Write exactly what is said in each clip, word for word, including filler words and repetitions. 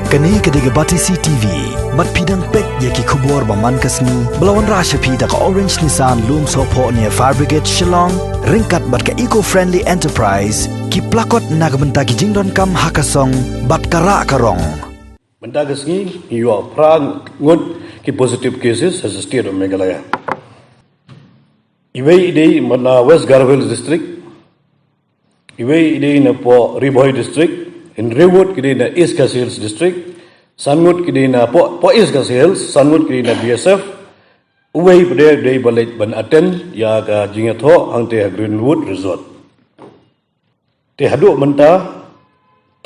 Kane ka dei ka Batesi T V. Bad phi dang peit ïa ki khubor ba man ka sngi ba la wanrah sha phi da ka Orange Nissan Lumsohphoh near Fire Brigade Shillong, ryngkat bad ka Eco Friendly Enterprise, ki plakot na ka bynta ki jingdonkam ha ka song bad ka rah ka rong. Mynta ka sngi ngi ïoh phra ngut ki positive cases ha state of Meghalaya. Iwei i dei na West Garo Hills District, iwei i dei na poh Ri Bhoi District, hynriew ngut ki dei na East Khasi Hills District, san ngut ki dei na poh, poh East Khasi Hills, san ngut ki dei na B S F, uwei pat u dei ba leit ban attend ïa ka jingïathoh hangtei ha Greenwood Resort. Te haduh mynta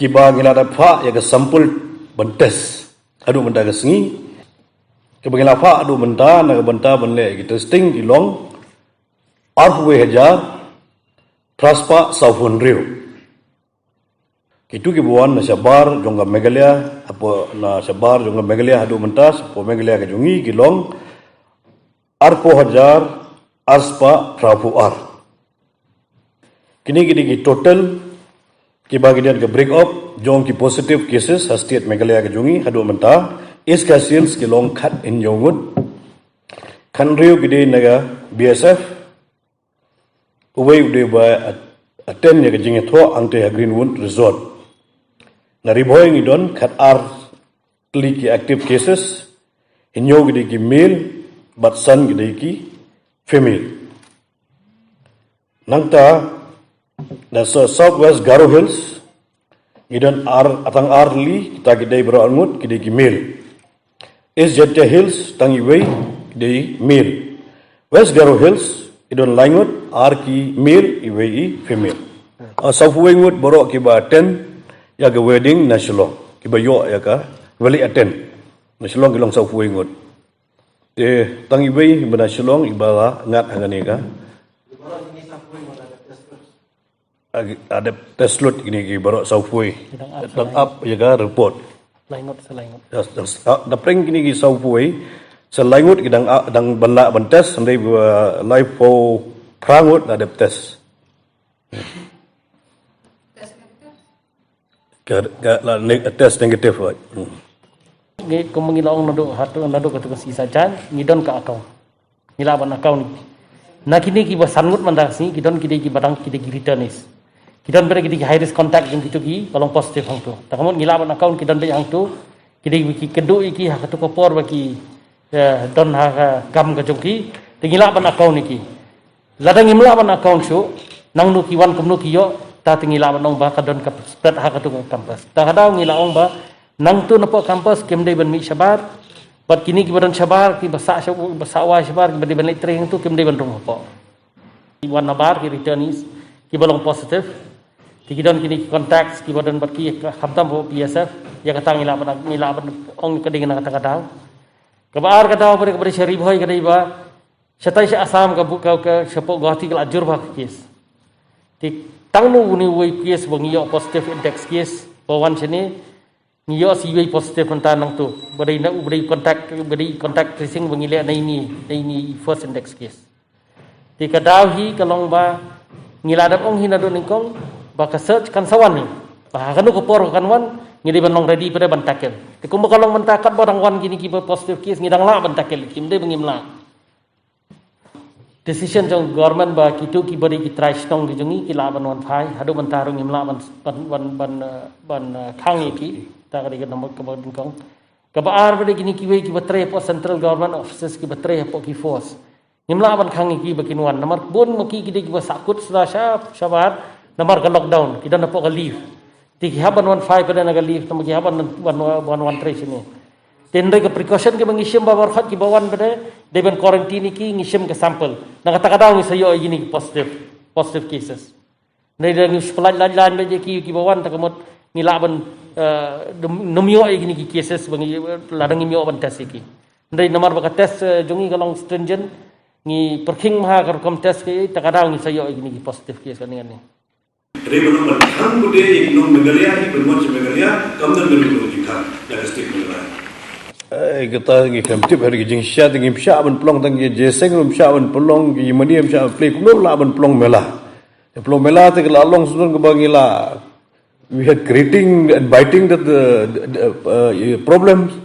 kiba ngi la dep phah ïa ka sample ban test haduh mynta ka sngi. Kiba ngi la phah haduh mynta na ka bynta ban leh ki testing ki long arphew wei hajar phra spah sawphew hynriew. Kitu kiba wan na shabar jong ka Meghalaya, hapoh na shabar jong ka Meghalaya haduh mynta, shapoh Meghalaya ka jong ngi ki long arphew hajar ar spah phraphew ar. Kine ki dei ki total kiba ki dei ka break up jong ki positive cases ha state Meghalaya ka jong ngi haduh mynta. East Khasi Hills ki long khathynñiew ngut, khathynriew ki dei na ka B S F, uwei u dei ba at-, attend ïa ka jingïathoh hangtei ha Greenwood Resort. Na Ri Bhoi ngi don khatar tylli ki active cases, hynñiew ki dei ki male bad san ki dei ki female. Nangta na South West Garo Hills ngi don ar, tang ar tylli, kita ki dei baroh arngut ki dei ki male. East Jaintia Hills tang iwei, ki dei male. West Garo Hills i don lai ngut, ar ki male, iwei i female. Ah, sawphew wei ngut baroh kiba attend ïa ka wedding na Shillong, kiba ïoh ïa ka, kiba leit attend na Shillong ki long sawphew wei ngut. Te tang iwei ba na Shillong iba la ngat hangne ka. Ag-, adep test lut kine ki baroh sawphew wei. Ki dang ap, dang ap ïa ka report. Lai ngut, sa lai ngut. Da, da, ah, da pyrshang kine ki sawphew wei, sa lai ngut ki dang ap, dang ban lah ban test, hynrei ba laiphew phra ngut la dep test. Ka, ka la ne-, test negative, right? Hmm. Ngi kum ngi la ong naduh, haduh, naduh katu ka sngi Saitjaiñ, ngi don ka account. Ngi lah ban account. Na kine kiba san ngut mynta ka sngi, ki don ki dei kiba dang ki dei ki returnees. Ki don bad ki dei ki high risk contact jong kitu kiba long positive hangtu. Te ka mut ngi lah ban account ki don bad hangtu, ki dei ki kynduh ïa ki ha katu ka por ba ki, eh, don ha ka kam ka jong ki, te ngi lah ban account ïa ki. Lada ngim lah ban account shuh, nangno ki wan kumno ki ïoh, ta te ngi lah ban ong ba ka don ka spread ha katu ka campus. Ta ka daw ngi la ong ba nangtu napoh campus kim dei ban mih shabar, bad kine kiba don shabar, kiba sah sha-, ba sah wai shabar, kiba dei ban leit trei hangtu kim dei ban rung hapoh. Ki wan nabar ki returnees kiba long positive. Te ki don kine ki contacts kiba don bad ki khamtam hapoh B S F, ïa kata ngi lah ban, ngi lah ban ong ka dei na kata ka daw. Kaba ar ka daw ba dei, kaba dei sha Ri Bhoi ka dei ba shatai sha Assam ka bu-, ka, ka shapoh Guwahati ka la jur bha ka case. Te tang une uwei u case ba ngi ïoh positive index case ba wan shane, ngi ïoh sa iwei positive mynta nangtu. Ba dei na u, ba dei contact, ba dei contact tracing ba ngi leh na ine, na ine i first index case. Te ka daw hi ka long ba ngi la dep ong hi naduh nyngkong ba ka surge kan sa wan hi. Ba ha kano ka por kan wan, ngi dei ban long ready pat ban tackle. Te kumba ka long mynta katba dang wan kine kiba positive case ngi dang lah ban tackle, kim dei ba ngim lah. Decision jong government ba kitu kiba dei ki trai shnong ki jong ngi ki lah ban wan phai, haduh mynta ruh ngim lah ban, ban, ban, ban, eh, ban, eh, khang ïa ki. Ta ka dei ka nombor kaba nyngkong. Kaba ar ba dei kine kiwei kiba trei hapoh central government offices kiba trei hapoh ki force. Ngim lah ban khang ïa ki ba kin wan. Namar bun ma ki ki dei kiba sahkut shuwa sha, shabar. Namar ka lockdown, ki don hapoh ka leave. Te ki hap ban wan phai pat na ka leave, namar ki hap ban, ban, ban wan trei shane. Te hynrei ka precaution kiba ngi shim ba baroh kiba wan pat, dei ban quarantine ïa ki, ngi shim ka sample. Na kata ka daw ngi sa ïoh ïa kine ki positive, positive cases. Hynrei da ngi shu pyllait lait lait beit ïa ki, kiba wan, ta ka mut ngi lah ban, eh, nym, nym ïoh ïa kine ki cases ba ngi, lada ngim ïoh ban test ïa ki. Hynrei namar ba ka test, eh, jong ngi ka long stringent, ngi pyrkhing bha ka rukom test ki, ta ka daw ngi sa ïoh ïa kine ki positive case kane kane. Hynrei ban ong ban khang kut ïa ki nong Meghalaya, ki ban wan sha Meghalaya, kam don kano kano ka jingkhang na ka state Meghalaya. Eh, kata ngi khlem tip ha ki jingshisha, te ngim shah ban pynlong tang ki jingïaseng, ngim shah ban pynlong ki mane, ngim shah ban plie, kumno lah ban pynlong mela. Te pynlong mela te ka la long shuh kaba ngi la We had creating and biting the, the, the uh, problems.